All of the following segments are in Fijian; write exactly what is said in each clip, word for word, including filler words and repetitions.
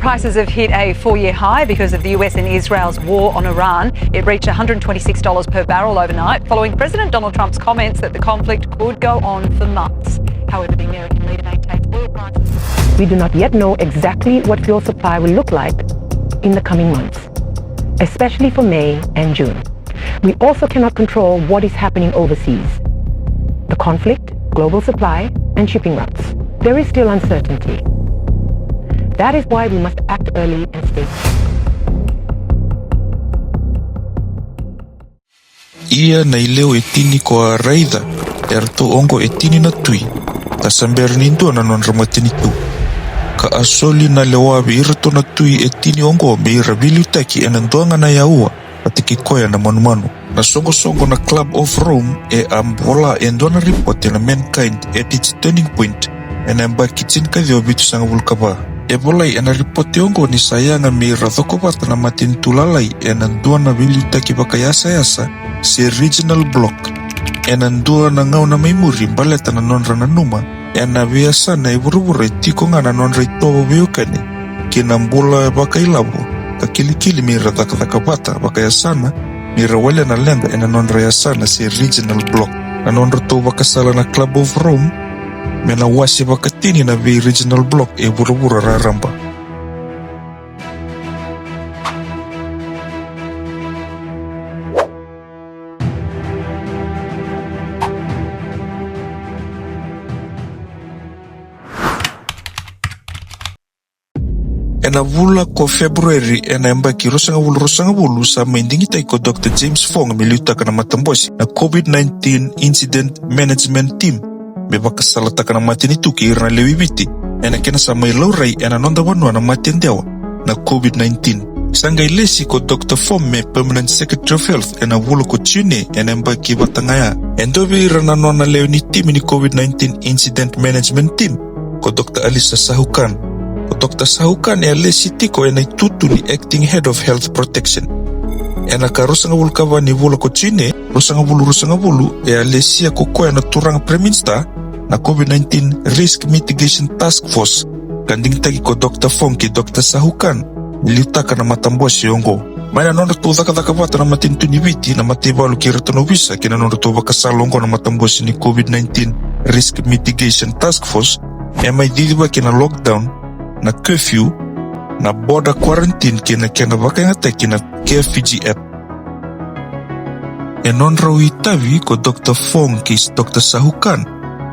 Prices have hit a four-year high because of the U S and Israel's war on Iran. It reached one hundred twenty-six dollars per barrel overnight following President Donald Trump's comments that the conflict could go on for months. However, the American leader maintains oil prices. We do not yet know exactly what fuel supply will look like in the coming months, especially for May and June. We also cannot control what is happening overseas. The conflict, global supply, and shipping routes. There is still uncertainty. That is why we must act early and stay. Ia na ileu e tini ko a raica, eratou oqo e tini na tui, ka sa bera ni dua na nodra matanitu. Ka a soli na lewa vei iratou na tui e tini oqo me ira veiliutaki ena dua ga na yaua, vata kei koya na manumanu. Na soqosoqo na Club of Rome e a vola e dua na ripote na Mankind at its Turning Point ena yabaki tinikaciwa vitusagavulu ka va. E volai ena ripote oqo ni sa yaga me ira cokovata na matanitu lalai ena dua na veiliutaki vakayasayasa se regional bloc ena dua na gauna mai muri baleta na nodra nanuma ena veiyasana e vuravura e tiko ga na nodra itovo veiwekani kei na bula vakailavo, ka kilikili me ira cakacaka vata vakayasana me ira walia na leqa ena nodra yasana se regional bloc. Na nodratou vakasala na Club of Rome me na wase vakatini na vei regional bloc e vuravura raraba. Ena vula ko February ena yabaki ruasagavulu ruasagavulu sa mai digitaki ko Doctor James Fong me liutaka na matabose na COVID nineteen Incident Management Team me vakasalataka na matanitu kei ira na lewe i Viti ena kena sa mai laurai ena noda vanua na mate dewa na COVID nineteen. Sa qai lesi ko Doctor Fong me Permanent Secretary of Health ena vula ko June ena yabaki vata ga ya. E dua vei ira na nona lewe ni timi ni COVID nineteen Incident Management Team ko Doctor Alisa Sahukan. Ko Doctor Sahukan e a lesi tiko ena itutu ni Acting Head of Health Protection. Ena ka ruasagavulu ka va ni vula ko June, ruasagavulu ruasagavulu, e a lesia ko koya na turaga Prime Minister na COVID nineteen Risk Mitigation Task Force, ka digitaki ko Doctor Fong kei Doctor Sahukan me liutaka na matabose oqo. Mai na nodratou cakacaka vata na matanitu ni Viti, na mataivalu kei iratou na ovisa kei na nodratou vakasala oqo na matabose ni COVID nineteen Risk Mitigation Task Force, e mai cicivaki na lockdown, na curfew, na border quarantine kei na kena vakayagataki na Care Fiji app. E nodrau itavi ko Doctor Fong kei Doctor Sahukan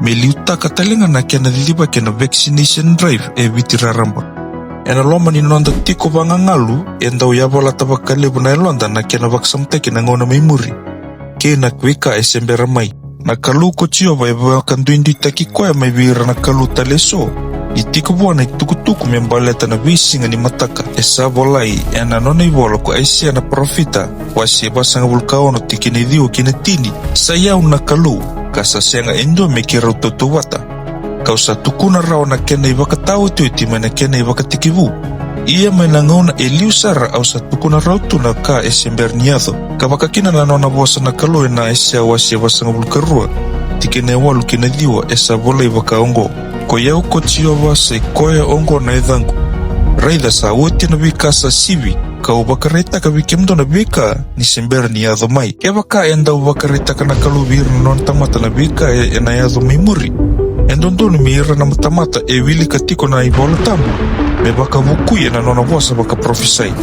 me liutaka tale ga na kena cicivaki na vaccination drive e Viti raraba. Ena loma ni noda tiko vagagalu e dau yavalata vakalevu na yaloda na kena vakasamataki na gauna mai muri kei na veika e se bera mai. Na Kalou ko Jiova e vakaduiduitaki koya mai vei ira na kalou tale eso, ni tiko vua na itukutuku me baleta na veisiga ni mataka. E sa volai ena nona ivola ko Aisea na parofita, wase vasagavulu ka ono, tikina e ciwa ki na tini: Sa i au na Kalou, ka sa sega e dua me keirau tautauvata. Ka'u sa tukuna rawa na kena ivakataotioti mai na kena ivakatekivu. Ia mai na gauna e liu sara au sa tukuna rawa tu na ka e se bera ni yaco. Ka vakakina na nona vosa na Kalou ena Aisea wase vasagavulu ka rua, tikina e walu ki na ciwa, e sa volai vakaoqo: Koi au ko Jiova, sa i koya oqo na yacaqu. Raica, sa oti na veika sa sivi, ka'u vakaraitaka vei kemudou na veika ni se bera ni yaco mai. Kevaka e dau vakaraitaka na Kalou vei ira na nona tamata na veika e, ena yaco mai muri, e dodonu me ira na tamata e wilika tiko na iVola Tabu me vakavukui ena nona vosa vakaparofisai.